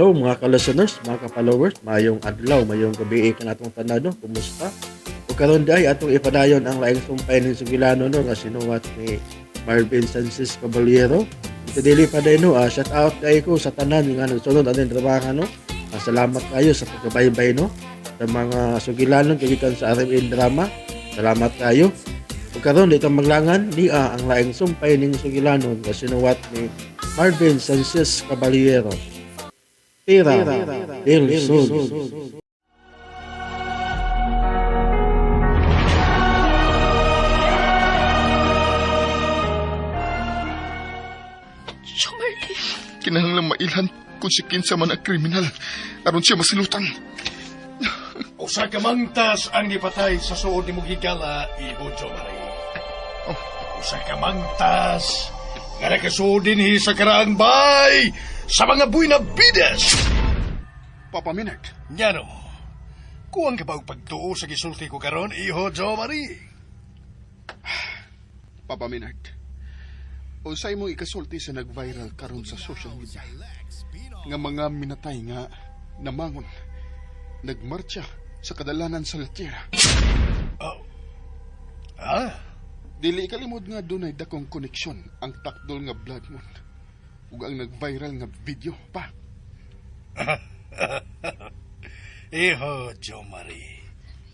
Hello mga ka-listeners, mga ka-followers, mayong adlaw, mayong gabi kanatong tanan, no? Kumusta? Ug karon diay atong ipadayon ang laing sumpay ning sugilano, no, nga sinuwat ni Marvin Sanchez Caballero. Ito dili pa day, no, shout out kay ko sa tanan nga nagsunod aning trabaho, no. Salamat kayo sa pagkabaybay, no, sa mga sugilanon kay gikan sa RMN Drama. Salamat kayo. Ug karon dito maglangan niya ang laing sumpay ning sugilanon nga sinuwat ni Marvin Sanchez Caballero. Tira del Sol. Jomari, Kinahanglang mailhan kung si kinsa man ang kriminal aron siya masilutan. Usa ka mangtas ang nipatay sa suod ni mong higala, Iho Jomari. Oh. Usa ka mangtas nga nakasuod dinhi sa karaang bay sa mga buwinabides. Papa Minard, Ngano, kuwang ka ba og pagtuo sa gisulti ko karon, Iho Jomari? Papa Minard, unsay mong ikasulti sa nag-viral karon sa social media nga mga minatay nga namangon nagmarcha sa kadalanan sa Latiera. Oh. Ah? Dili ikalimod nga dunay dakong koneksyon ang takdol nga blood moon ug ang nag-viral nga video pa. Iho Jomari,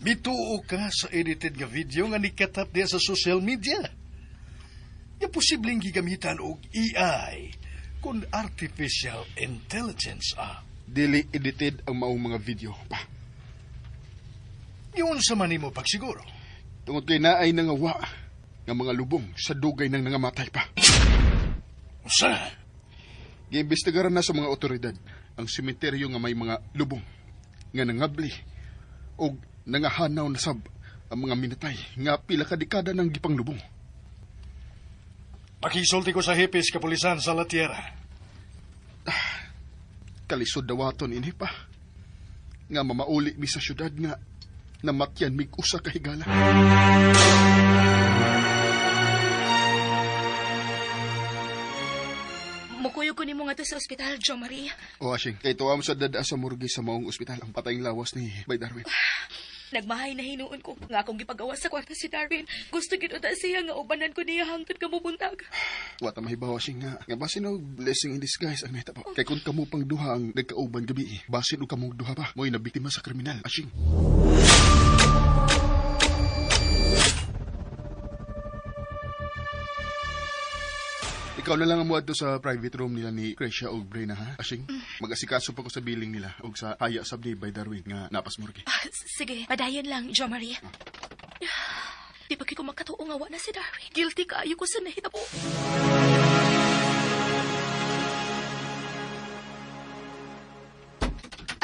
mituo ka sa edited nga video nga nikatap diya sa social media. Nga posibleng gigamitan og AI kung artificial intelligence ah. Dili edited ang maong mga video pa. Yun sa manimo pagsiguro. Tungod kay naay nangawa nga mga lubong sa dugay ng nangamatay pa. Usa, Giimbestigaran na sa mga otoridad ang sementeryo nga may mga lubong nga nangabli og nangahanaw na sab ang mga minatay nga pila ka dekada nang gipanglubong. makisulti ko sa hipis kapulisan sa La Tierra. Kalisod dawaton ini pa nga mamauli mi sa syudad nga namatyan mig usa ka higala. mukuyog ko nimo ngadto sa ospital, Jomari. O asing, kay tuwa mo sa dada sa morgue sa maong ospital ang patayng lawas ni Bay Darwin. Nagmahay na hinuon ko nga akong gipagawa sa kwarto si Darwin. Gusto gid unta siya nga ubanan ko niya hangtod kamubuntag. Wa ta mahibaw asing nga nga basin og blessing in disguise ang nahitabo. Kay kung kamo pang duha ang nagkauban gabi, basin og kamong duha pa mo'y nabiktima sa kriminal. Asing. Ikaw na lang ang muadto sa private room nila ni Crescia og Brena, ha? Asing, mag-asikaso pa ko sa billing nila og sa haya sab ni Bay Darwin nga napas morgue. Ah, sige, padayon lang, Jomari. Di pa ko makatuo nga wa na si Darwin. Guilty kaayo ko sa nahitabo.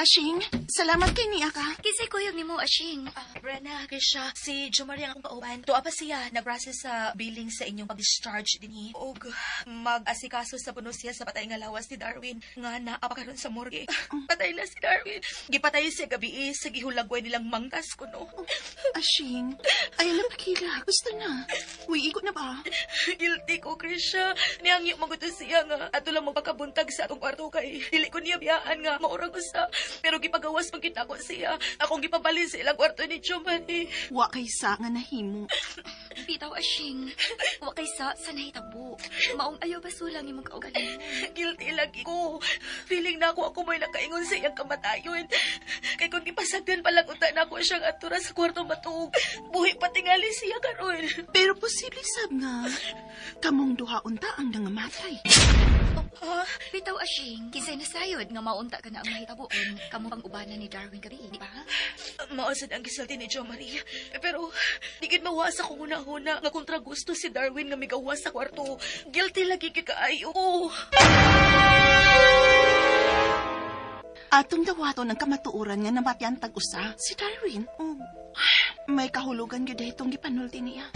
Ashing, salamat kay niya ka. Kisay kuyog nimo, Ashing. Ah, Brenna, Krisha, si Jomari ang akong kauban. Tuwa pa siya, nag-process sa billing sa inyong pag-discharge dinhi. Og mag-asikaso sa puno siya sa patay nga lawas ni Darwin nga naa pa karon sa morgue. Patay na si Darwin. Gipatay siya gabi sa gihulagway nilang mangtas kuno. Ashing, ay alam kila. Gusto na. Uy, ikot na ba? Guilty ko, Krisha. Niyangyo maguto siya nga. Ato lang magpakabuntag sa atong kwarto kay dili ko niya biyaan nga maurang usa. Pero gipagawas man kita ko siya. Akong gipabalin sa ilang kwarto ni Jomari. Wa kay sa nga nahimo. Bitaw, Ashing. Wa kay sa nahitabo. Maong ayaw basulang imong kaugalingon. Guilty lagi ko. Feeling na ako ako may nakaingon sa iyang kamatayon. Kay kung gipasagdan pa lang unta na ako siyang atura sa kwarto matuog. Buhi patingali siya karon. Pero posible sab nga. Kamong duha unta ang nangamatay. Ha? Bitaw, Ashing. Kisay nasayod nga maunta ka na ang nahitabo kung kamo pang ubanan ni Darwin gabi, di ba? Mausad ang gisulti ni Jo Maria. Pero di gid mawa sa kong huna-huna nga kontra gusto si Darwin nga migawas sa kwarto. Guilty lagi kay kaayo. Atong dawaton ang kamatuoran nga namatyan tag usa si Darwin. Oh, may kahulugan gyud itong gipanulti niya.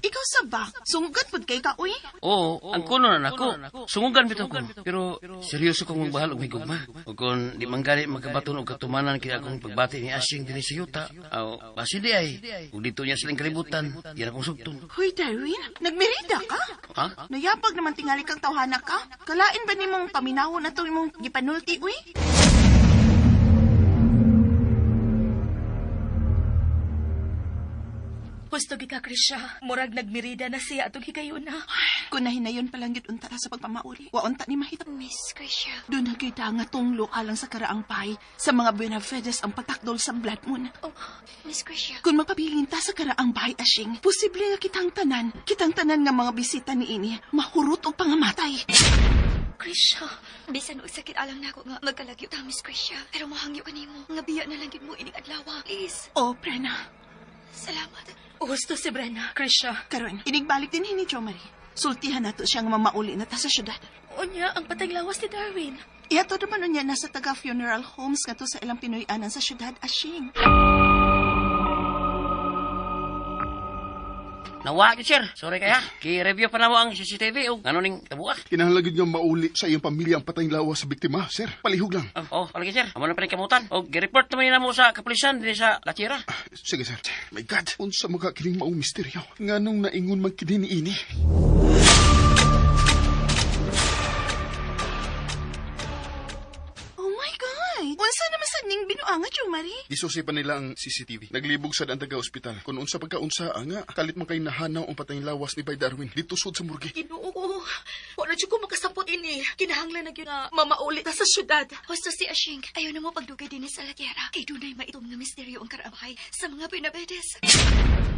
Ikaw sa ba? Sungugat pud kay ka, uy. Oo, ang kuno na nako. Sungugan bitaw ko. Pero seryoso kong magbahal og higugma. Ug kon di man gani makabaton og katumanan kini akong pagbati ni Asing dinhi sa yuta. Aw, basin di ay. Ug dito niya silang kalibutan, yan akong sugton. Hoy, Darwin, nagmerida ka? Ha? Nayapag naman tingali kang tawhana ka. Kalain ba nimong paminawon na to imong gipanulti, uy? Husto gi ka, Krisha. Murag nagmirida na siya atong higayuna. Kung nahinayon pa lang gyud unta ta sa pagpamauli, wa unta ni mahitabo. Miss Krisha. Doon na nga tunglo alang sa karaang pay sa mga Buenafides ang pagtakdol sa Blood Moon. Oh, Miss Krisha. Kung mapabilin ta sa karaang bahay, Ashing, posible nga kitang tanan nga mga bisita ni ini, mahurot og pangamatay. Krisha. Bisan og sakit alang nako nga magkalagyo ta, Miss Krisha. Pero mohangyo kanimo. Nga biya na lang gyud mo ining adlaw. Please. Oh, Prena, Salamat. Husto si Brenna, Krisha. Karon, inigbalik din ni Jo Marie. Sultihan nato siya nga mamauli na ta sa syudad. Unya, ang patay lawas ni Darwin. Iyato naman niya nasa taga funeral homes ngadto sa ilang Pinoy-anan sa syudad, Ashing. Nawa gyud, sir. Sorry kaya. Ki-review pa na mo ang CCTV og ngano ning tabuak. Kinahanglan gyud nga mauli sa iyang pamilya ang patayng lawas sa biktima, sir. Palihog lang. Oh, palagi sir. Amo na pa rin kamutan. Og gi-report naman namo sa kapulisan dinhi sa Lachira. Sige, sir. My God, unsa maka kining maong misteryo? Nganong naingon man kini niini? Oh my God! Unsa naman sa ning binuanga, Jo Marie? Gisusi pa nila ang CCTV. Naglibog sad ang taga-ospital. Kung unsa pagkaunsa nga, kalit man kay nahanaw ang patayng lawas ni Bay Darwin dito sud sa morgue. Ginoo ko. Wala jud ko makasapot ini. Kinahanglan na gyud nga mamauli ta sa syudad. Husto si Ashing. Ayaw na mo pagdugay din sa Latierra. Kay dunay maitom nga misteryo ang karabay sa mga Benavides.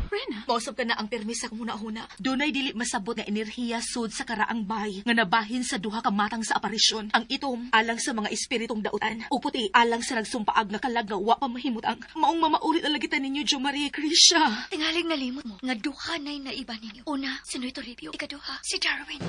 Prena, Mausap ka na ang permis sa huna-huna. Dunay dili masabot nga enerhiya sud sa karaang bay nga nabahin sa duha ka matang sa aparisyon. Ang itom alang sa mga espiritong dautan ug puti alang sa nagsumpaag nga kalag nga wa pa mahimutang. Maong mamaulit na lagi ta ninyo, Jo Marie Krisha. Tingaling nalimot mo nga duha na'y naiba ninyo. Una, si Noy Toribio. Ikaduha, si Darwin.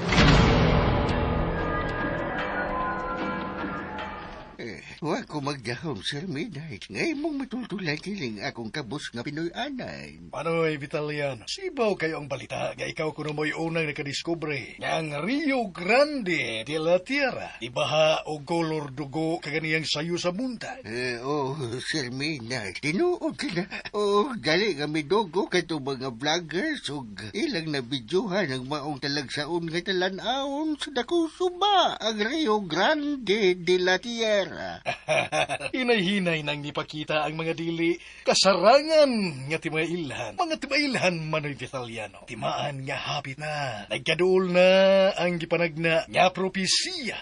Eh, wa ko magdahom, Sir Midnight. Ngayon mong matultulan kiling akong kabus nga Pinoy-anay. Manoy Vitaliano, sibaw kayo ang balita nga ikaw kuno mo'y unang nakadiskubre nga ang Rio Grande de la Tierra. Ibaha og kolor dugo kaganiyang sayo sa buntag. Eh, oh, Sir Midnight, tinuod ka na. Oh, dali nga midugo kato mga vloggers ug ilang nabidyohan ang maong talagsaon nga talan-awon sa dakong suba, ang Rio Grande de la Tierra. Hinay-hinay nang ipakita ang mga dili kasarangan nga timailhan. Mga timailhan, Manoy Vitaliano. Timaan nga hapit na. Nagkaduol na ang gipanagna nga propesiya.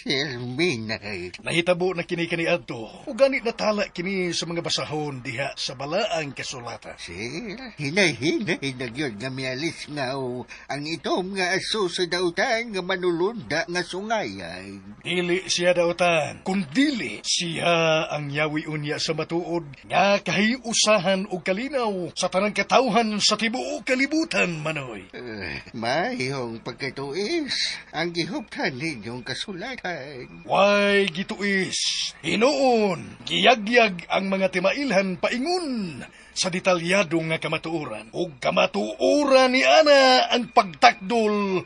Sir Midnight, Nahitabo na kini kaniadto. Ug gani natala kini sa mga basahon diha sa balaang kasulatan. Sir, hinay-hinay na gyud nga mialis nga o ang itom nga aso sa dautan nga manulunda nga sungayay. Dili siya dautan, kundili siya ang yawi unya sa matuod nga kahiusahan og kalinaw sa tanang katawhan sa tibuok kalibutan, Manoy. Eh, mayong pagkatuis ang gihuptan ninyong kasulatan. Way gituis, hinuon, giyagyag ang mga timailhan paingon sa detalyado nga kamatuoran. Ug kamatuoran ni ana ang pagtakdol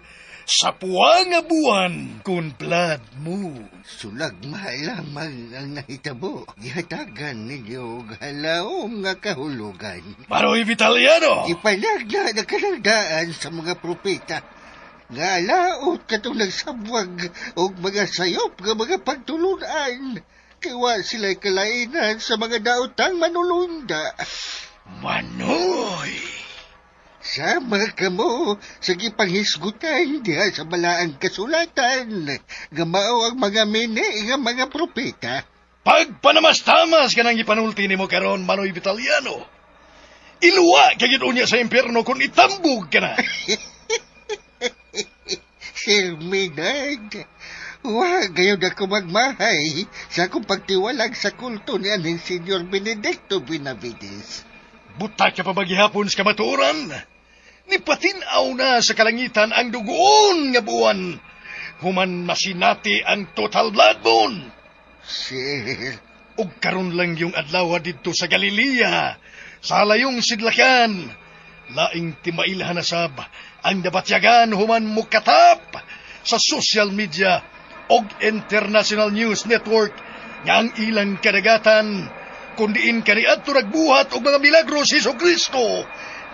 sa puwa nga buwan kun blood moon. Sulag lamang ang nahitabo. Gihatagan ninyo og halaom nga kahulugan. Manoy Vitaliano! Ipanagna na kalagdaan sa mga propeta. Nga laot katong nagsabwag og mga sayop nga mga pagtulunan. Kay wa sila'y kalainan sa mga daotang manulunda. Manoy! Sama kamo sa gipanghisgutan diha sa balaang kasulatan nga mao ang mga mini nga mga propeta. Pagpanamastamas ka nang ipanulti nimo karon, Manoy Vitaliano. Iluwa ka gyud unya sa impyerno kung itambog ka na. Sir Maynard, wa gayon ako magmahay sa akong pagtiwalag sa kulto ni aning Senyor Benedicto Benavides. Buta ka pa maghihapon sa kamatuoran. Nipatinaw na sa kalangitan ang dugoon nga buwan. Human masinati ang total blood moon. Sir, Ug karon lang yung adlaw didto sa Galilea, sa layong sidlakan. Laing timailhan na sab ang nabatyagan human mukatap sa social media og International News Network nga ang ilang kadagatan kun diin kaniadto nagbuhat og mga milagro si Jesucristo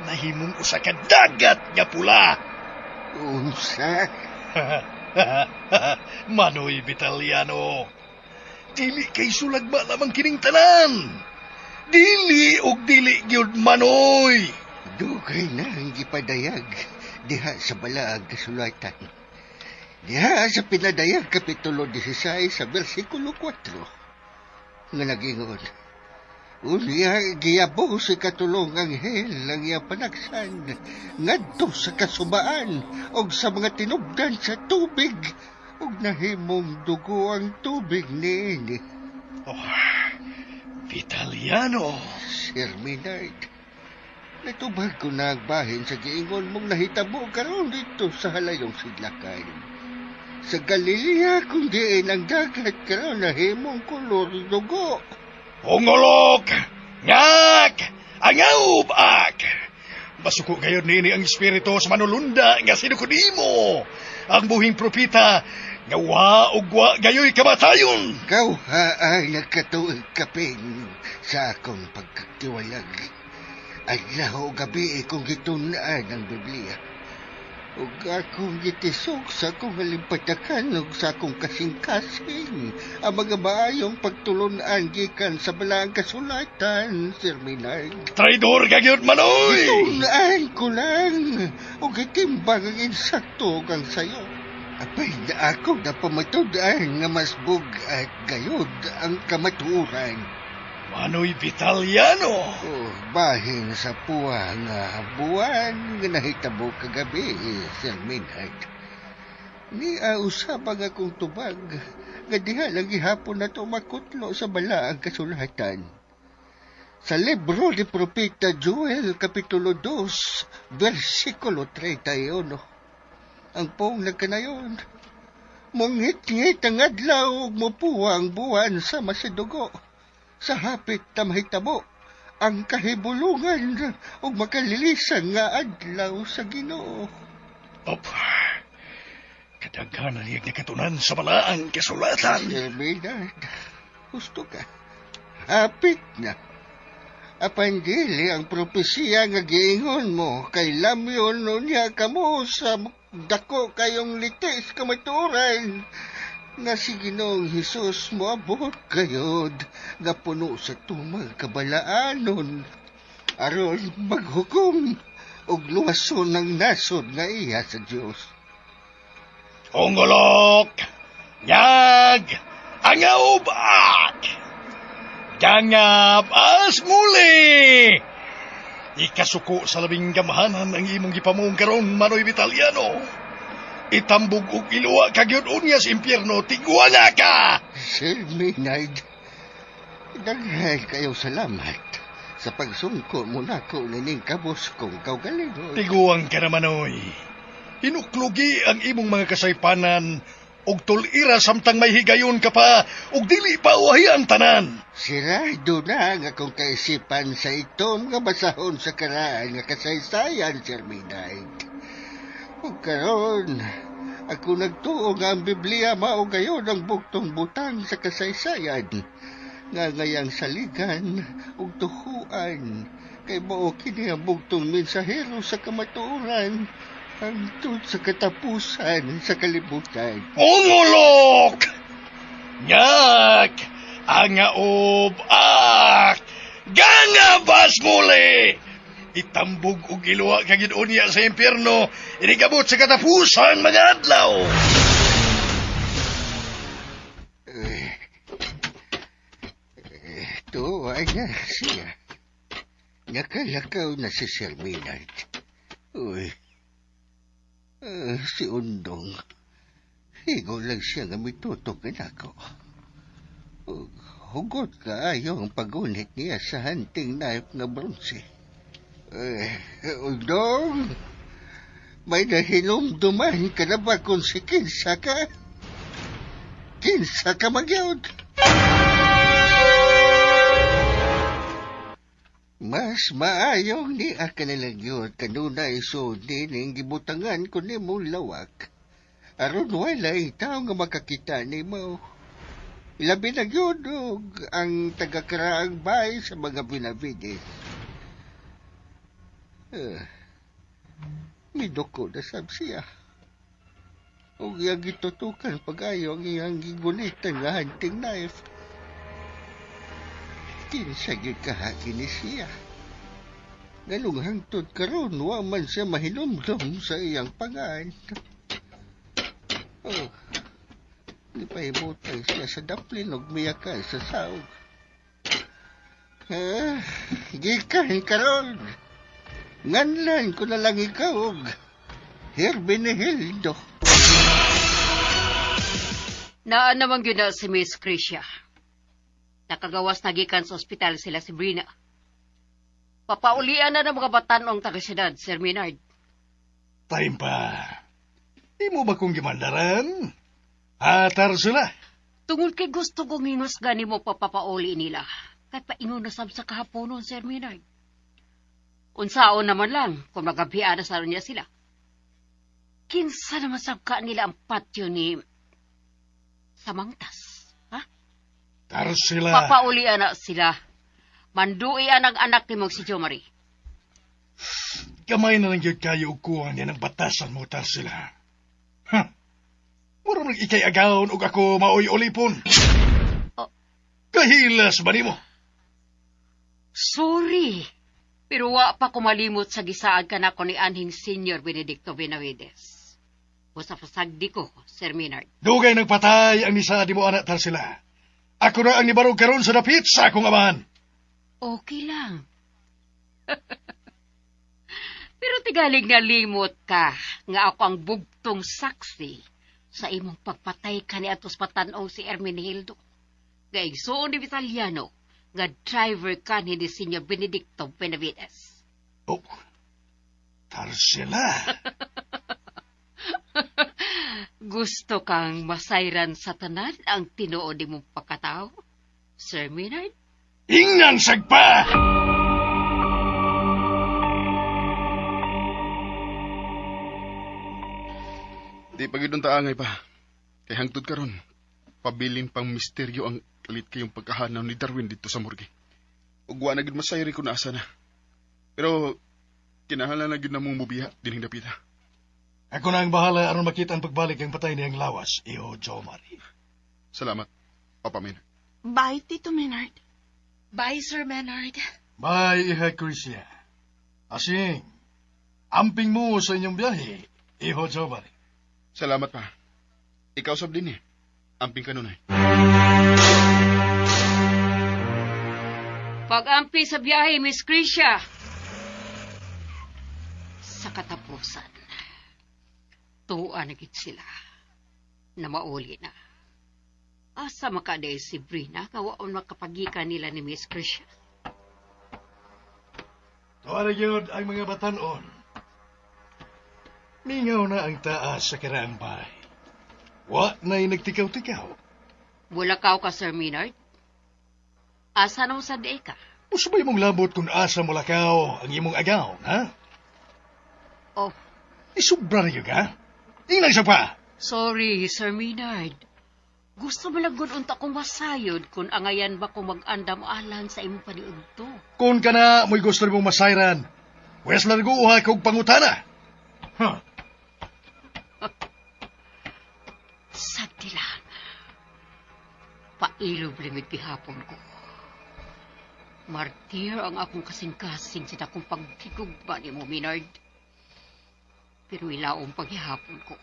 nahimong usa ka dagat nga pula. Unsa? Manoy Vitaliano, dili kay sulagba lamang kining tanan. Dili og dili gyud, Manoy. Dugay na ang gipadayag diha sa balaang kasulatan. Diha sa pinadayag Kapitulo 16 sa versikulo 4 nga nagingon, "Unya giyabo si katulong anghel ang iyang panagsan ngadto sa kasubaan og sa mga tinubdan sa tubig ug nahimong dugo ang tubig niini." Oh, Vitaliano. Sir Maynard, natubag ko na ang bahin sa giingon mong nahitabo karon dito sa halayong sidlakan. Sa Galilea, kung diin ang dagat karon nahimong kolor dugo. Ungolok! Ngak! Angaw ak! Masuko gayon nini ang espiritu sa manulunda nga sinukunimo. Ang buhing propita nga wa ug wa gayoy kamatayon. Ikaw ha ay nagkatuig kapin sa akong pagkatiwalag. Adlaw gabi kong gitun-an ang Biblia. Ug akong gitisok sa akong halimpatakan ug sa akong kasing-kasing ang mga maayong pagtulunan gikan sa balaang kasulatan, Sir Maynard. Traidor ka gyud, Manoy! Gitun-an ko lang ug gitimbang ang insakto ug ang sayo. Apay na ako napamatud-an nga mas bug-at gayod ang kamatuoran. Manoy Vitaliano! Oh, bahin sa puwa nga buwan nga nahitabo kagabi, Sir Maynard. Nia usab ang akong tubag nga diha lang gihapon na to makutlo sa balaang kasulatan. Sa libro ni Propeta Joel, Kapitulo 2, versikulo 31. Ang pong nagkanayon, mungit-ngit ang adlaw ug mupuwa ang buwan sa masidugo. Sa hapit na mahitabo ang kahibulungan ug makalilisan nga adlaw sa Ginoo. Op, kadaghanan niya nakatunan sa balaang kasulatan. Sir Maynard, gusto ka. Hapit na. Apan dili ang propesiya nga giingon mo kay lamyon niya kamo sa dako kayong litis kamatuoran nga si Ginoong Hesus moabot kayod nga puno sa tumang kabalaanon aron maghukom og luwason ng nasod nga iya sa Dios. Ungolok! Nyag! Angaubak! Gangap as muli! Ikasuko sa labing gamhanan ang imong gipamuong karon, Manoy Vitaliano. Itambog og iluwa kagyud unya sa impyerno, tigwana ka! Sir Maynard, daghan kayo salamat sa pagsungko mo nako nining kabos kong kaugalingon. Tiguang ka na, Manoy. Hinuklugi ang imong mga kasaypanan og tulira samtang may higayon ka pa ug dili pa uwahi ang tanan. Sirado na ang akong kaisipan sa itom nga basahon sa karaan nga kasaysayan, Sir Maynard. Ug karon, ako nagtuo nga ang Biblia mao gayon ang bugtong butang sa kasaysayan nga ngayang saligan ug tuhuan kay mao kini ang bugtong mensahero sa kamatuoran hangtod sa katapusan sa kalibutan. Ungulok! Ngak! Angaob ak! Gangabas muli! Itambog og iluwa kag unya sa impyerno, inigabot sa katapusan mga adlaw. Ito ay na siya. Nakalakaw na si Sir Maynard. Uy, si Undong. Higo lang siya nga mitutok ako. Hugot kaayo ang pagunit niya sa hunting knife nga bronze. Undong, may nahinumduman ka na ba kung si Kinsa ka? Kinsa ka magyod? Mas maayong ni ka na lang yun kanunay so ning gibutangan ko nimo lawak. Aron walay tao nga makakita nimo. Labi na gyud og ang tagakaraang bay sa mga Benavides. Miduko na sab siya. Og iyang gitutukan pag-ayo ang iyang gigunitan nga hunting knife. Kinsa gyud kaha kini siya. Nganong hangtod karon wa man siya mahinumdum sa iyang pangan. Oh, gipahibutay siya sa daplin og miyakan sa saog. Gikan karon. Nganlan ko na lang ikaw og Hermenegildo. Naa naman gyud na si Miss Krisha. Nakagawas na gikan sa ospital sila si Brina. Papaulian na ng mga batanong taga-siyudad, Sir Maynard. Time pa. Di mo ba kong gimandaran? Atar sila. Tungod kay gusto kong ingos gani mo papapauli nila. Kay paingon na sab sa kahaponon, Sir Maynard. Unsaon naman lang kung magabian na sa niya sila. Kinsa naman sab ka nila ang patio ni Samangtas. Ha? Tar sila. Papaulian na sila. Manduian ang anak ni mong si Jo Marie. Gamay na lang gyud kayo og kuha niya ng batasan mo, tar sila. Ha? Mura man ikay agawon og ako maoy ulipon. Oh. Kahilas ba nimo? Sorry. Pero wa pa ko malimot sa gisaad ka na ko ni anhing Senior Benedicto Benavides. Busa pasagdi ko, Sir Maynard. Dugay nagpatay ang nisaad mo anak tar sila. Ako na ang nibarog karon sa dapit sa akong amahan. Okay lang. Pero tigalig na limot ka nga ako ang bugtong saksi sa imong pagpatay ka ni atos patan-ong si Hermenegildo. Nga igsuon ni Vitaliano nga driver ka ni Senior Benedicto Benavides. Oh, tar sila. Gusto kang masayran sa tanan ang tinuod nimong pagkatao, Sir Maynard? Ingnan sagpa! Di pa gyud taangay pa. Kay hangtod karon, pabilin pang misteryo ang kalit kayong pagkahanaw ni Darwin dito sa morgue. Ug wa na gyud masayri kung naasa na. Pero kinahanglan na gyud namong mubiya dinhing dapita. Ako na ang bahala aron makita ang pagbalik ang patay niyang lawas, iho Jo Marie. Salamat, Papa Maynard. Bye, Tito Maynard. Bye, Sir Maynard. Bye, iha Crisia. Asing, amping mo sa inyong biyahe, iho Jo Marie. Salamat pa. Ikaw sab din eh. Amping kanunay. Pag-ampi sa biyahe, Miss Krisha. Sa katapusan, tuwa na gid sila na mauli na. Asa makaday si Brina, kawaon makapagika nila ni Miss Krisha. Tuwa na gyud ang mga batanon. Mingaw na ang taas sa karaang bahay. Wa na'y nagtikaw-tikaw. Bulakaw ka, Sir Maynard. Asa na mo sa di ka? Usabay mong labot kung asa mo lakaw ang imong agaw, ha? Oh. Isubra na yun, ha? Ingnan siya pa! Sorry, Sir Maynard. Gusto mo lang gud unta kong masayod kung angayan ba kung mag-andam alang sa imong paniudto. Kung ka na mo'y gusto mong masayran, wes largo uha kog pangutana. Huh. Sagdi lang. Pailob limit gihapon ko. Martir ang akong kasing-kasing sa akong pagkigugba ni mo, Maynard. Pero ilaom paghihapon ko.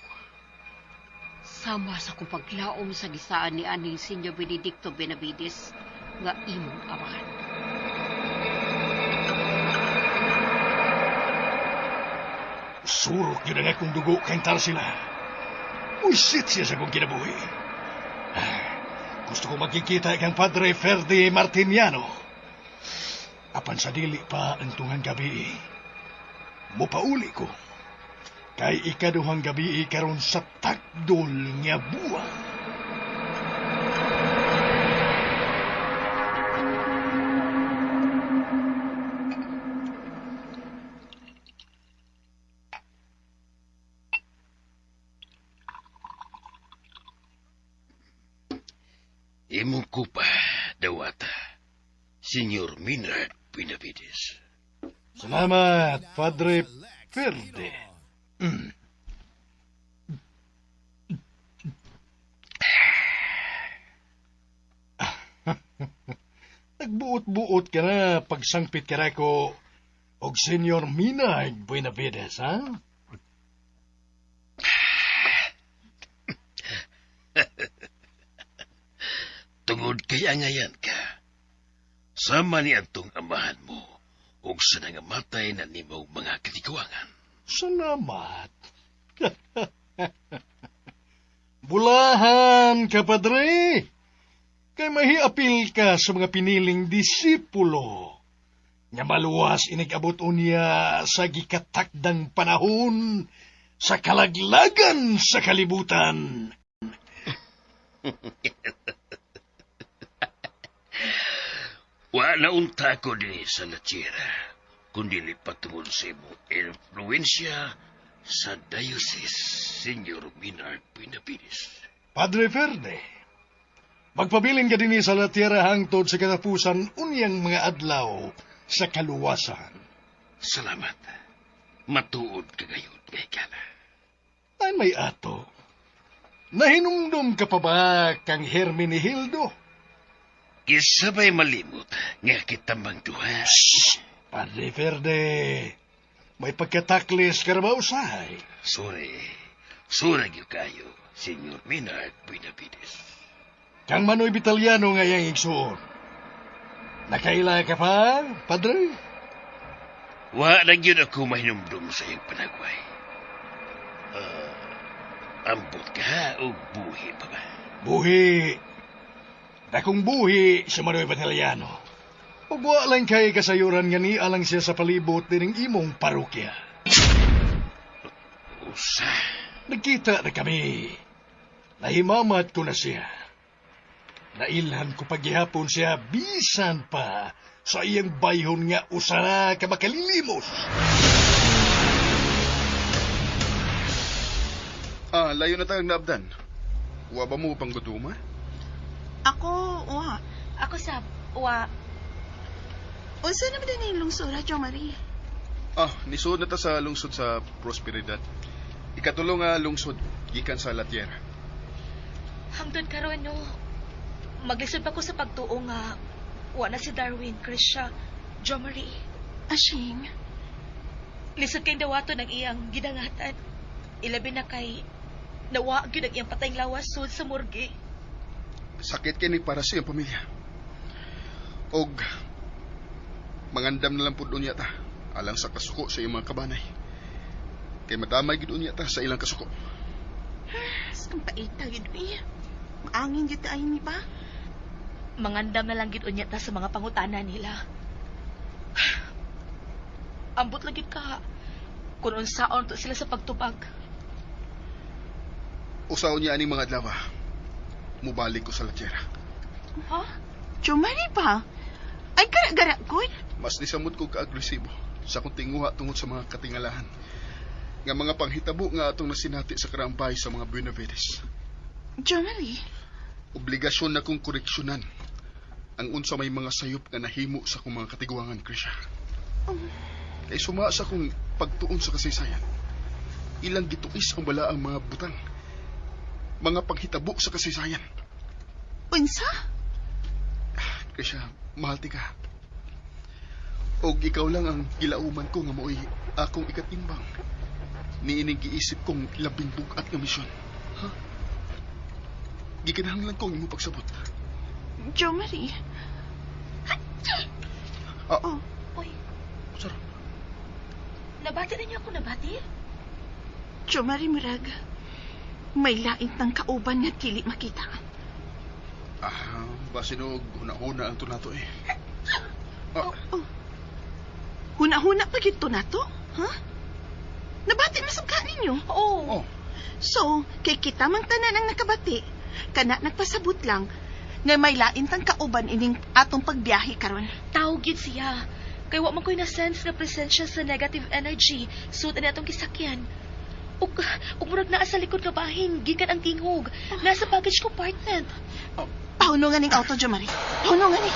Sama sa akong paglaom sa gisaan ni aning Senyor Benedicto Benavides nga imong amahan. Surok yun ang akong dugo kang Tarsila. Uisit siya sa akong kinabuhi. Gusto ko magkikita kang Padre Ferdi Martiniano. Apan sa dili pa ang tungang gabi, mupauli ko. Kay ikaduhang gabi karon sa takdol nga buwan. Imong kupa, dawata. Senyor Minard Benavides. Salamat, Padre Ferde. Nagbuot-buot ka na pagsangpit ka na ko og Senyor Minard Buenavides, ha? Tungod kay angayan ka, sama ni atong amahan mo ug sa nangamatay na nimong mga katiguangan. Salamat. Bulahan ka, Padre. Kay mahiapil ka sa mga piniling disipulo. Nga maluwas inigabot unya sa gikatakdang panahon sa kalaglagan sa kalibutan. Wa na unta ko dinhi sa Lachira, kundi patungod sa imong influensya sa diocese, Senyor Minard Benavides. Padre Ferde, magpabilin ka dinhi sa La Tierra hangtod sa katapusan unyang mga adlaw sa kaluwasan. Salamat. Matuod ka gayud kay kala. Ay may ato. Nahinumdum ka pa ba kang Hermenegildo? Kisabay malimot nga kita mang duha. Padre Ferde, may pagkataklis ka ba usahay? Sorry. Sorry gyud kayo, Senyor Minard Benavides. Kang Manoy Vitaliano nga iyang igsuon. Nakaila ka pa, Padre? Wa na gyud ako mahinumdum sa iyong panagway. Ambot ka o buhi pa ba? Buhi. Dakong buhi si Manoy Vitaliano. Ug wa lang kay kasayuran nga niya lang siya sa palibot dining imong parokya. Usa. Nagkita na kami. Nahimamat ko na siya. Nailhan ko paghihapon siya bisan pa sa iyang bayhon nga usa na ka makalilimos. Ah, layo na tayong naabdan. Wa ba mo pang guduma? Ako, wa. Ako sab, wa. Unsa naman din yung lungsura, Jo Marie? Ah, nisuod na ta sa lungsod sa Prosperidad. Ikatulo nga lungsod, gikan sa La Tierra. Hangtod karon no, maglisod pa ko sa pagtuo nga wa na si Darwin, Krisha, Jo Marie. Ashing, Lisod kay dawaton ang iyang gidangatan. Ilabi na kay nawa gyud ang iyang patayng lawas sud sa morgue. Sakit kini para sa iyang pamilya. Og mangandam na lang pud unya ta alang sa kasuko sa iyang mga kabanay. Kay madamay gid unya ta sa ilang kasuko. ang paita gid eh. Maangin gid ay ni ba? Mangandam na lang gid unya ta sa mga pangutana nila. Ambot lang gid ka kung unsaon to sila sa pagtubag. Usaon niya aning mga adlaw. Mubalik ko sa La Tierra. Ha? Jo Marie ba? Ay, gara-gara ko. Mas nisamot ko ka-agresibo sa akong tinguha tungod sa mga katingalahan. Nga mga panghitabo nga atong nasinati sa karampay sa mga Buenavides. Jo Marie, Obligasyon na kong koreksyonan ang unsa may mga sayop nga nahimo sa akong mga katiguangan, Krisha. Kay suma sa akong pagtuon sa kasaysayan. Ilang gituis ang balaang mga butang. Mga panghitabo sa kasaysayan. unsa? Krisha, mahal ti ka. Og ikaw lang ang gilauman ko nga mao'y akong ikatimbang. Niining giisip kong labing bug-at nga misyon. Ha? Gikinahanglan ko ang imong pagsabot. Jo Marie. Ah. Oh, Uy, Sara, nabati na niyo ako nabati? Jo Marie murag. May lain tang kauban nga dili makita. ah, basin og huna-huna ang tunato eh. Ah, Oh. Huna-huna pa gid to nato, ha? Nabati masab ka ninyo. Oo. oh, So, kay kita mang tanan ang nakabati, kana nagpasabot lang nga may lain tang kauban ining atong pagbiyahe karon. Tao gyud siya. Kay wa man ko'y na-sense nga presensya sa negative energy sud ani atong gisakyan. Ug ug murag naa sa likod nga bahin gikan ang tingog. Nasa baggage compartment. Oh, Pahunungan ning auto, Jo Marie. Pahunungan ni.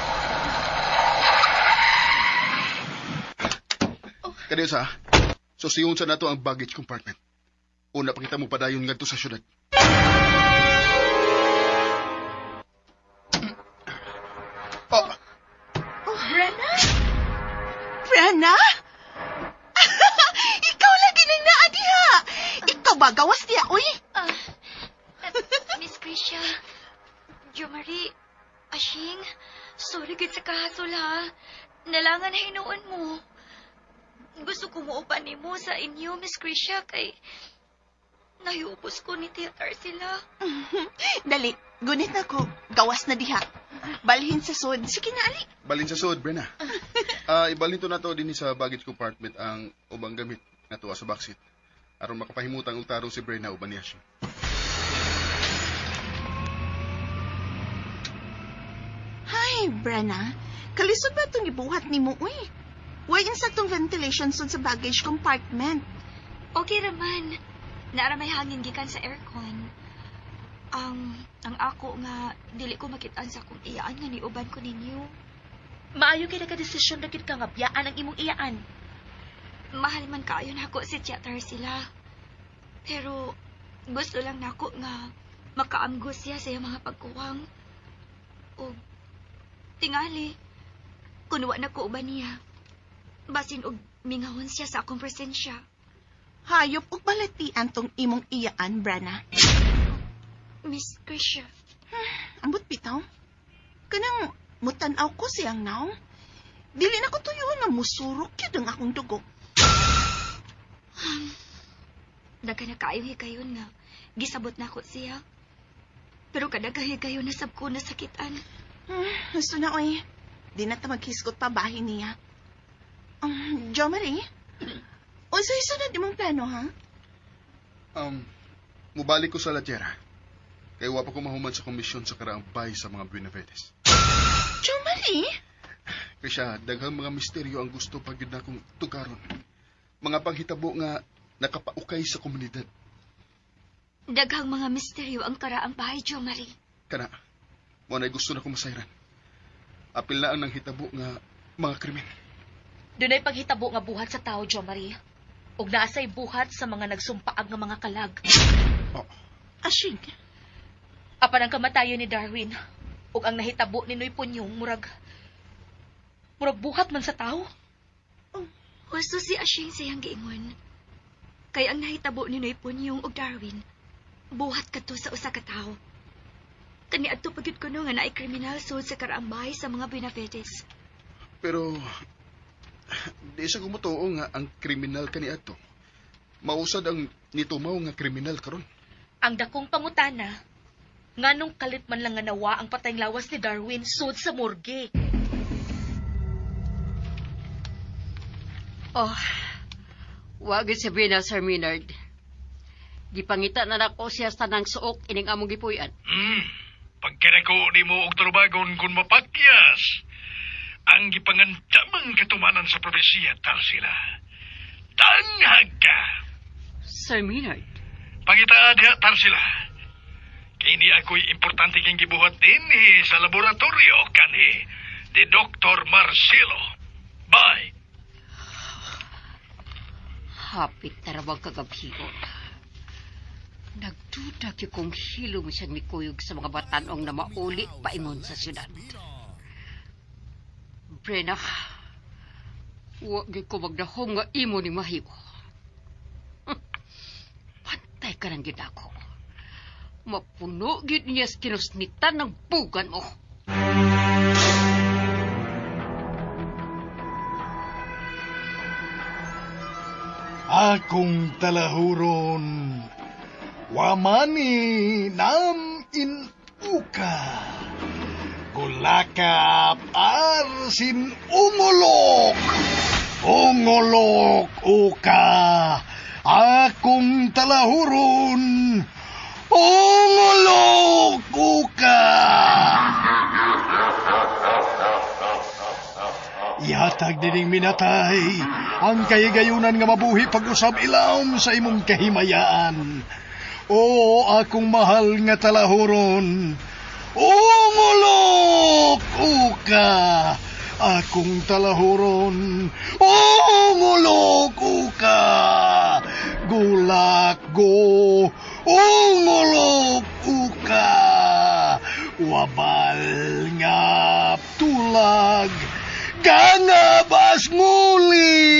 Kaniyo sa, susiyon sa nato ang baggage compartment. Una pa kita mo padayon ngadto sa syudad. Oh, Brenna? Brenna? Ikaw lagi nang naa diha. Ikaw ba gawas diha, uy? Miss Krisha, Jo Marie, Ashing, sorry gid sa kahasol ha. Nalangan na hinuon mo. Gusto ko muupan nimo sa inyo, Miss Krisha, kay nahiubos ko ni Theater sila. Dali, gunit na ko. Gawas na diha. Balhin sa sod. Sige na, ali. Balin sa sud, Brenna. Ibalhin to nato dinhi sa baggage compartment ang ubang gamit nato sa backseat. Aron makapahimutang og tarong si Brenna uban niya siya. Hi, Brenna. Kalisod ba itong ibuhat ni mo, uy? Way insaktong ventilation sud sa baggage compartment. Okay raman. Naara may hangin gikan sa aircon. Ang ako nga dili ko makitaan sa akong iyaan nga niuban ko ninyo. Maayo kay nakadesisyon na gid ka nga biyaan ang imong iyaan. Mahal man kaayo nako si Theater sila. Pero gusto lang nako nga makaamgo siya sa iyang mga pagkuwang. Og tingali kun wa na ko uban niya. Basin og mingahon siya sa akong presensya. Hayop og balatian tong imong iyaan, Brenna. Miss Krisha, Ambot bitaw. Kanang mutan-aw ko siyang naong. Dili na ko tuyoon nga musurok yun ang akong dugo. Daghan na kaayo higayon nga gisabot nako siya. Pero kada higayon na sab ko nasakitan. Gusto na, oy. Di na ta maghisgot pa bahin niya. Jo Marie, unsay sunod imong plano, ha? Mubalik ko sa La Tierra. Kay wa pa ko mahuman sa komisyon sa karaang bay sa mga Buenavides. Jo Marie? Kaya daghang mga misteryo ang gusto pag yun akong tugaron. Mga panghitabo nga nakapaukay sa komunidad. Daghang mga misteryo ang karaang bahay, Jo Marie. Kana, mo na'y gusto na kong masayran. Apil na ang nanghitabo nga mga krimen. Dunay paghitabo nga buhat sa tao, Jo Marie. Ug naasay buhat sa mga nagsumpaag nga mga kalag. Oh. Ashig. Apan ang kamatayon ni Darwin ug ang nahitabo ni Noy Punyong murag buhat man sa tao. Oh, husto si Ashing siyang giingon. Kay ang nahitabo ni Noy Punyong ug Darwin, buhat kadto sa usa ka tawo. Kaniadto pa gyud kuno nga naay kriminal sud sa karaambay sa mga Benavides. Pero di sa gumutuo nga ang kriminal kaniadto. Mausad ang nitumaw nga kriminal karon. Ang dakong pangutana, nganong kalit man lang nga nawa ang patayng lawas ni Darwin sud sa morgue. Oh, wag sabihin na, Sir Maynard. Gipangita na nako siya sa tanang suok ining among gipuy-an. Pagkinako ni mo og trubagon kung mapakyas, ang gipangandamang katumanan sa propesya, Tarsila. Tanghag ka! Sir Maynard? Pangitaa diha, Tarsila. Kini ako'y importante kang gibuhat dinhi sa laboratorio kanhi ni Dr. Marcelo. Bye! Hapit na rabang kagabhion. Nagduda gyud kong hilom siyang mikuyog sa mga batanong na mauli paingon sa syudad. Brenna, wa gyud ko magdahom nga imo ni mahimo. Pantay ka nang gyud ako. Mapuno gyud niya sa kinusnitan ng bugan mo. Akong talahuron, wamani nam in uka. Gulakap arsin ungolok. Ungolok uka. Akong talahuron, ungolok uka. Ihatag dining minatay ang kahigayunan nga mabuhi pag-usab ilawom sa imong kahimayaan. O akong mahal nga talahuron, ungolok! uka! Akong talahuron, ungulok uka! Gulak go, ungulok uka! Wabal ngap tulag, gangabas nguli!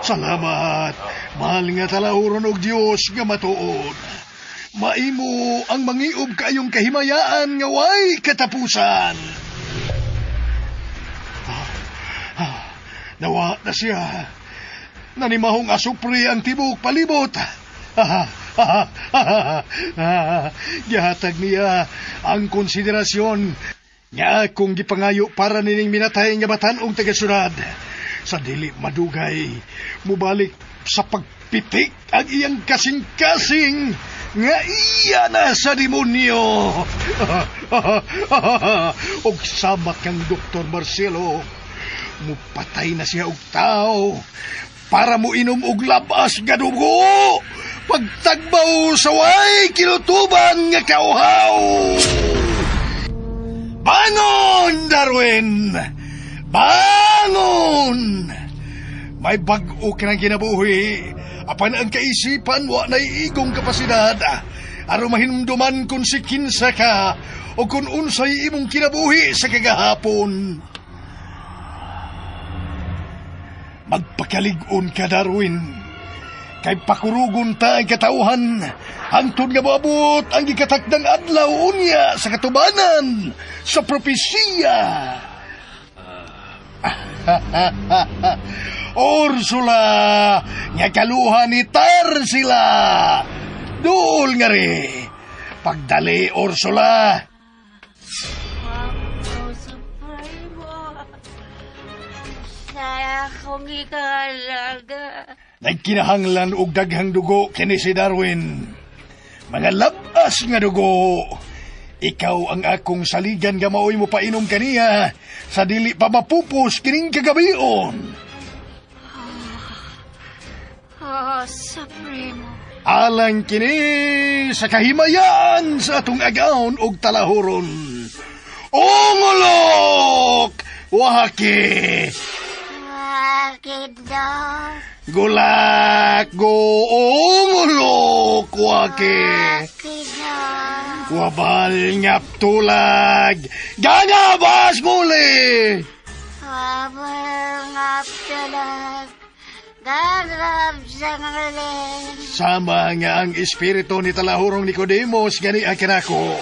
Salamat, mahal nga talahuron og Dios nga matuod. Maimo ang mangiob kayong kahimayaan nga way katapusan. Ah, ah, nawa na siya. Nanimahong asupre ang tibok palibot. Ah, ah, ah, ah, gihatag niya ang konsiderasyon nga akong gipangayo para nining minatay nga batan-ong taga-syudad. Sa dili madugay, mubalik sa pagpitik ang iyang kasing-kasing nga iya na sa demonyo. Og sama kang Dr. Marcelo, mupatay na siya og tao para mo inom og labas nga dugo pagtagbaw sa way kinutuban nga kauhaw. Bangon, Darwin! Bangon! May bag-o ka ng kinabuhi. Apan ang kaisipan, wa na'y igong kapasidad. Aron mahinumduman kung si kinsa ka o kung unsay imong kinabuhi sa kagahapon. Magpakalig-on ka, Darwin. Kay pakurugon ta ang katauhan. Hangtod nga moabot ang gikatakdang adlaw unya sa katubanan sa propesiya. Ursula, nga kaluha ni Tarsila. Duol nga ri. Pagdali, Ursula. Wow, Supremo. Sa akong ikalaga. Nagkinahanglan og daghang dugo kini si Darwin. Mga labas nga dugo. Ikaw ang akong saligan nga maoy mo painom kaniya sa dili pa mapupos kining kagabion. Oh, Supremo. Alang kini sa kahimayaan sa atong agaon og talahuron. Ungulok! Waki! Bakit daw? Gulak go ungulok! Waki! Bakit daw? Wabal ngap tulag! Gagabas muli! Habang aptalag, gagab sa ngaling. Sama nga ang espiritu ni talahurong Nicodemus gani ang kanako.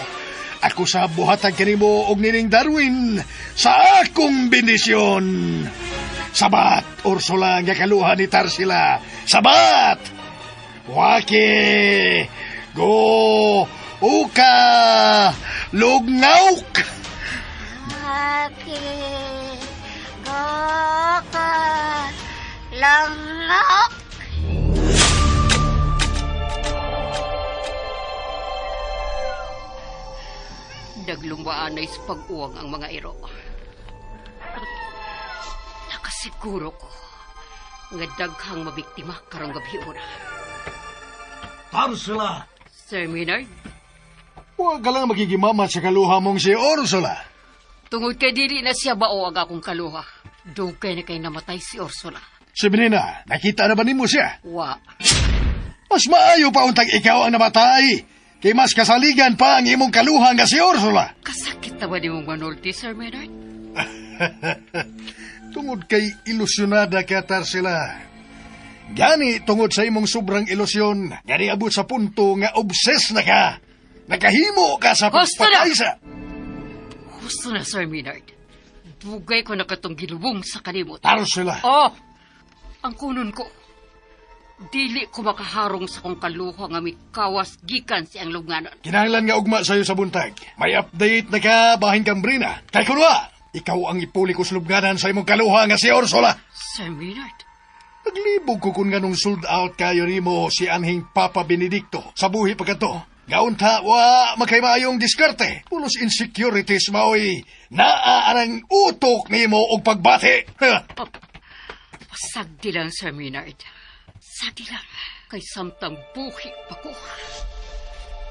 Ako sa buhatag kanimo og nining Darwin sa akong bendisyon. Sabat, Ursula nga kaluha ni Tarsila. Sabat! Waki! Go! Uka! Lugnauk! Bakit? Goka! Langak! Naglumbaanay sa pag-uwang ang mga iro. Nakasiguro ko nga daghang mabiktima karong gabi ora. Tarsila! Sir Maynard, Huwag ka lang magigimama sa kaluha mong si Ursula. tungod kay dili na siya bao ang akong kaluha. Dugay na kay namatay si Ursula. Si Benina, nakita na ba nimo siya? Wa. Mas maayo pa untag ikaw ang namatay. Kay mas kasaligan pa ang imong kaluha nga si Ursula. Kasakit na ba ni mong manulti, Sir Maynard? Tungod kay ilusyonada ka, Tarsila. Gani, tungod sa imong sobrang ilusyon, gani abot sa punto nga obses na ka. Nakahimo ka sa Gusto na! pagpatay sa... Gusto na, Sir Maynard. Dugay ko na katong gilubong sa kalimot. Tarsila, Oh! Ang kunon ko. Dili ko makaharong sa kong kaluha nga mikawas gikan si ang lunganon. kinahanglan nga ugma sa'yo sa buntag. May update na ka, bahin kang Brina. Kay kunwa, ikaw ang ipuli ko sa lubnganan sa imong kaluha nga si Ursula. Sir Maynard, Naglibog ko kung ganong sold out kayo nimo si anhing Papa Benedicto sa buhi pa kato. Gaunta, wa makaymayong diskarte. Pulos insecurities maoy naa arang utok nimo og pagbati. Ha! pasagdi lang, Sir Maynard. Sagdi lang. Kay samtang buhi pa ko.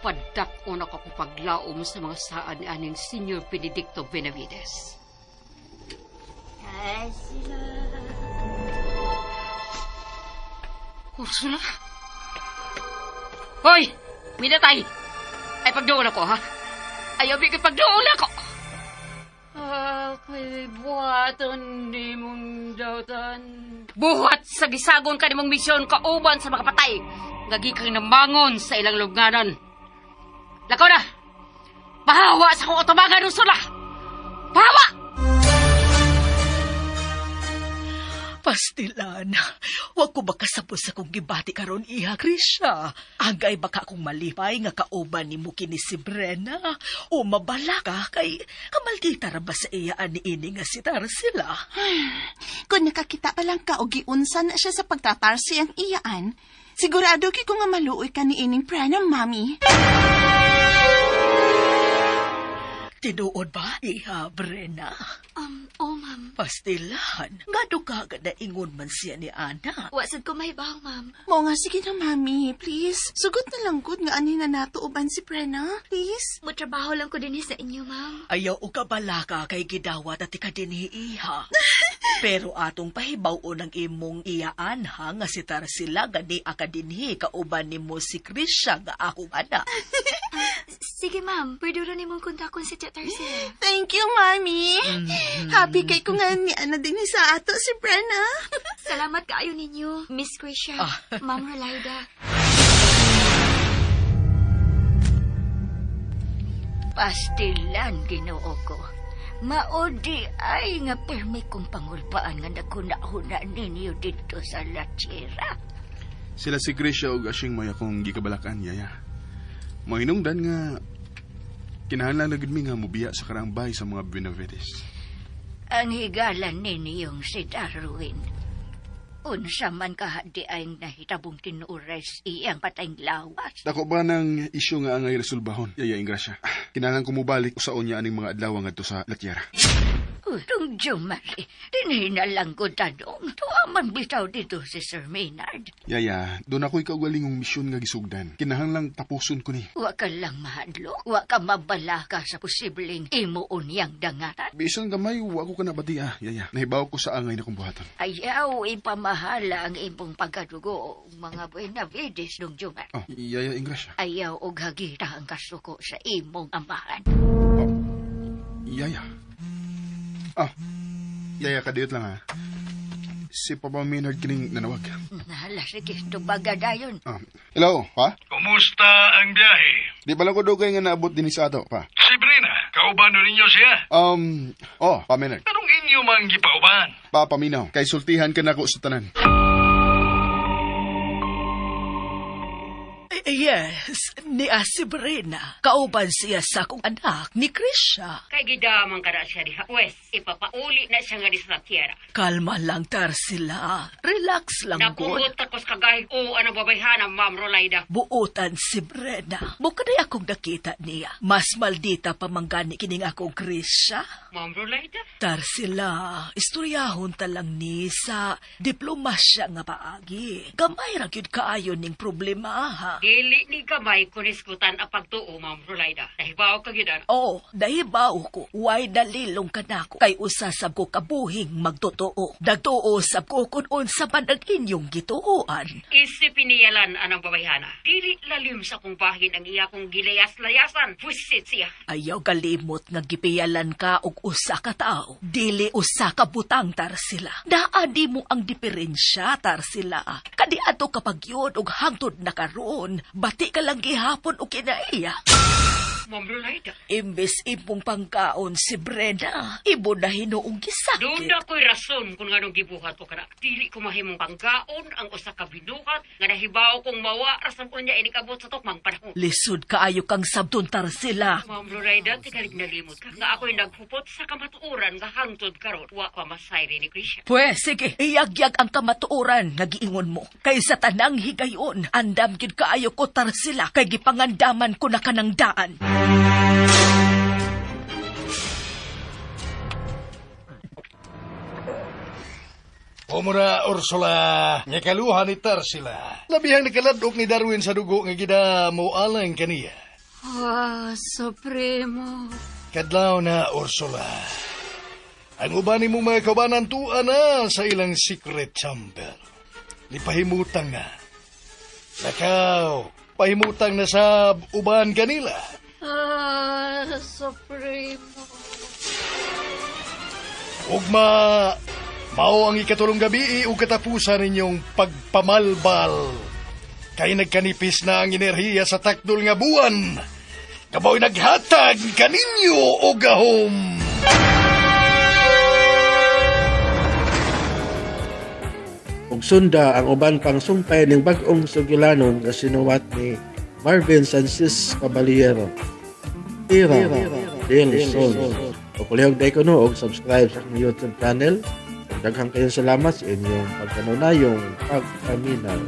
Padak-on ako kung paglaom sa mga saad ni aning Senior Benedicto Benavides. Tarsila. Ursula? Hoy! Minatay! Ay, pagdoon ako, ha? Ayaw, bigay pagdoon ako! Ako'y buhaton ni mong dautan. Buhat sa gisagon ka nimong misyon kauban sa mga patay. Nga gikang namangon sa ilang lubnganan. Lakaw na! Pahawa sa akong atubangan, Ursula! Pahawa! Pastilan, wa ko makasabot sa kong gibati karon iha, Krisha. Angay baka akong malipay nga kauban nimo kini si Brenna o mabala ka kay kamaldita ra ba sa iya ani ini nga si Tarsila. Kung nakakita pa lang ka o giunsa na siya sa pagtatarsi ang iyaan, sigurado kay ko nga maluoy ka ni ining Prana, Mami. Tinuod ba, iha, Brenna? Oh, ma'am. Pastilan, ngano ka agad naingon man siya ni Ana? Wa sad ko mahibaw, ma'am. Mo nga, sige na, Mami. Please. Sugot na lang gud nga ani na nato uban si Prena. Please. Mutrabaho lang ko dinhi sa inyo, ma'am. Ayaw o kabalaka kay gidawat at ikadinhi iha. Pero atong pahibaw-on ang imong iyaan ha nga si Tarsila gani akadinhi kauban nimo si Krisha nga akong anak. Sige, ma'am. Pwede rin nimong kontakon si Tia Tarsila. Thank you, Mami. Happy kay ko nga ni Ana din sa ato si Prena. Salamat kaayo ninyo, Miss Krisha, Ma'am Rolaida. Pastilan, ginoo ko. Maodi ay nga permi kong pangulpaan nga naguna-huna ninyo dito sa Lachera. Sila si Grisha og Ashing may akong gikabalakan, yaya. Mahinungdan nga kinahanglan na gid mi nga mobiya sa karaang bahay sa mga Benavides. Ang higalan ninyong si Darwin. Unsa man kahadi ay nahitabong tinuores iyang patayng lawas. Dako ba ng isyu nga angay resolbahon, yaya Ingrasya? Kinahanglan ko mobalik usaon niya aning mga adlaw ngadto sa Latiera. Utong Jumari, dinhi na lang ko tanong. Tuwa man bitaw dito si Sir Maynard. Yaya, doon ako'y kaugalingong misyon nga gisugdan. Kinahanglang tapuson ko ni. Wa ka lang mahadlok, wa ka mabalaka sa posibleng imuon niyang dangatan. Bisan gamay, wa ko ka nabati ah, yaya. Nahibaw ko sa angay na kong buhaton. Ayaw ipamahala ang imong pagkadugo og mga Buenavides nung Jumar. Oh, yaya Ingrasya. Ayaw og hagita ang kasuko sa imong amahan. Yaya. Ah, yaya, kadiyot lang ha. Si Papa Maynard kining nanawag. Nahala, sige, tubaga dayon. Ah, hello, pa? Kumusta ang biyahe? Di pala ko dugay nga naabot din sa ato, pa. Si Brina, kauban ninyo siya. Oh, pa Maynard. Anong inyo mang gipauban? Pa, paminaw. Kay sultihan ka nako sa tanan. Yes, ni si Brena. Kauban siya sa akong anak ni Krisha. Kay gidamang ka na siya diha. Wes, ipapauli na siya nga di sa tiyera. Kalma lang Tarsila. Relax lang gud. Napungot takos kagahig o anong babayhana, Ma'am Rolaida. Buotan si Brena. Mukaday akong nakita niya. Mas maldita pa manggani kining akong Krisha. Ma'am Rolaida? Tarsila, istoryahon ta lang ni sa diplomasya nga paagi. Gamay ra gyud kaayo ning problema ha. Dili ni gamay kuniskutan ang pagtuo, Ma'am Rolaida. Nahibaw ka gyud ana. Oo, nahibaw ko. Way dalilong kanako. Kay usasab ko kabuhing magtotoo. Nagtuo sab ko kung unsa man ang inyong gituoan. Isipin niyalan anang babayhana. Dili lalim sa kong bahin ang iya kong gilayas-layasan. Pusit siya. Ayaw kalimot nga gipiyalan ka og usa ka tawo. Dili usa ka butang Tarsila. Naa di mo ang diferensya Tarsila. Kadi ato kapag yun og hangtod na karon, bati ka lang gihapon og kinaiya. Ma'am Rolaida. Imbes imong pangkaon si Brenda, imo na hinuong gisakit. Doon na ko'y rason kung anong gibuhat ko kana. Dili ko mahimong panggaon ang usa ka binuhat nga nahibaw kong mawa rason ko niya inikabot sa tukmang panahon. Lisod kaayo kang sabton Tarsila. Ma'am Loreda, tigalig nalimot ka nga ako'y naghupot sa kamatuoran nga hangtod karon. Wa ko masayri ni Krisha. Pwes, sige, iyagyag ang kamatuoran nga giingon mo. Kay sa tanang higayon, andam gyud kaayo ko Tarsila kay gipangandaman ko na kanang daan. Umura, Ursula, nga kaluha ni Tarsila. Labihang nakaladok ni Darwin sa dugo nga gida mo alang kaniya. Ah, Supremo. Kadlaw na, Ursula. Ang uban nimong mga kaubanan tuwa na sa ilang secret chamber. Nipahimutang na. Lakaw, pahimutang na sa uban kanila. Ah, Supremo. Ugma, mao ang ikatulong gabi ug katapusan ninyong pagpamalbal. Kay nagkanipis na ang enerhiya sa takdol nga buwan. Kabaw naghatag kaninyo og gahom. Ug sunda ang uban pang sumpay ning bag-ong sugilanon nga sinuwat ni Marvin Sanchez Caballero. Tira del Sol. O kulihog day ko no og subscribe sa akong YouTube channel. Daghang kayong salamat sa inyong pagkanunayong pagpaminaw.